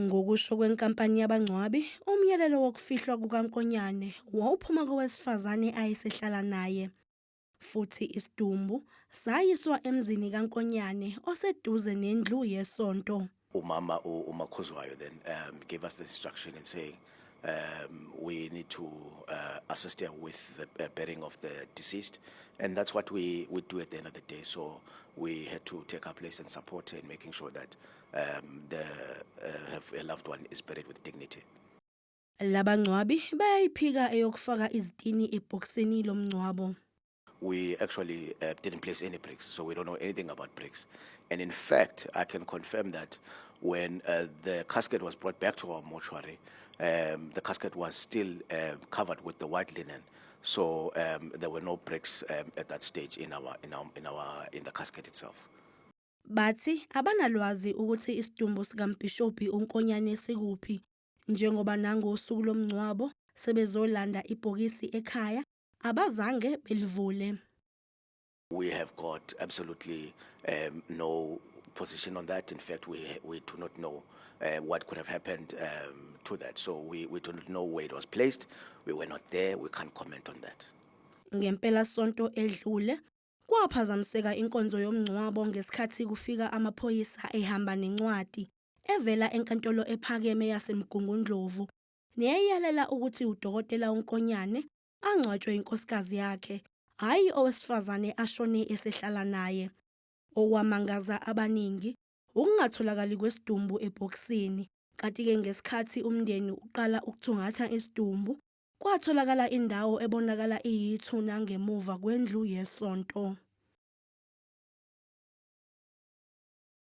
Ngokusho kwenkampani yabangcwabi, umyalelo wokufihlwa kukaNkonyane wawuphuma kowesifazane ayesehlala naye, futhi isidumbu sayiswa emzini kaNkonyane oseduze nendlu yesonto. Umama uMakhuzwayo then gave us the instruction in saying we need to assist her with the burying of the deceased, and that's what we do at the end of the day. So we had to take our place and support her in making sure that the her loved one is buried with dignity. Labangcwabi bayayiphika eyokufaka izitini ebhokisini lomngcwabo. We actually didn't place any bricks, so we don't know anything about bricks. And in fact, I can confirm that when the casket was brought back to our mortuary, the casket was still covered with the white linen. So there were no bricks at that stage in our, in our, in our, in the casket itself. Bathi abanalwazi ukuthi isidumbu sikaMbhishobhi uNkonyane sikuphi, njengoba nangosuku lomngcwabo sebezolanda ibhokisi ekhaya abazange belivule. We have got absolutely no position on that. In fact, we do not know what could have happened to that. So we do not know where it was placed. We were not there. We can't comment on that. Ngempelasonto edlule kwaphazamiseka inkonzo yomngcwabo ngesikhathi kufika amaphoyisa ehamba nencwadi evela enkantolo ephakeme yaseMgungundlovu neyayalela ukuthi udokotela uNkonyane angcwatshwe inkosikazi yakhe, hhayi owesifazane ashone esehlala naye. Okwamangaza abaningi ukungatholakali kwesidumbu ebhokisini, kanti-ke ngesikhathi umndeni uqala ukuthungatha isidumbu kwatholakala indawo ebonakala iyithuna ngemuva kwendlu yesonto.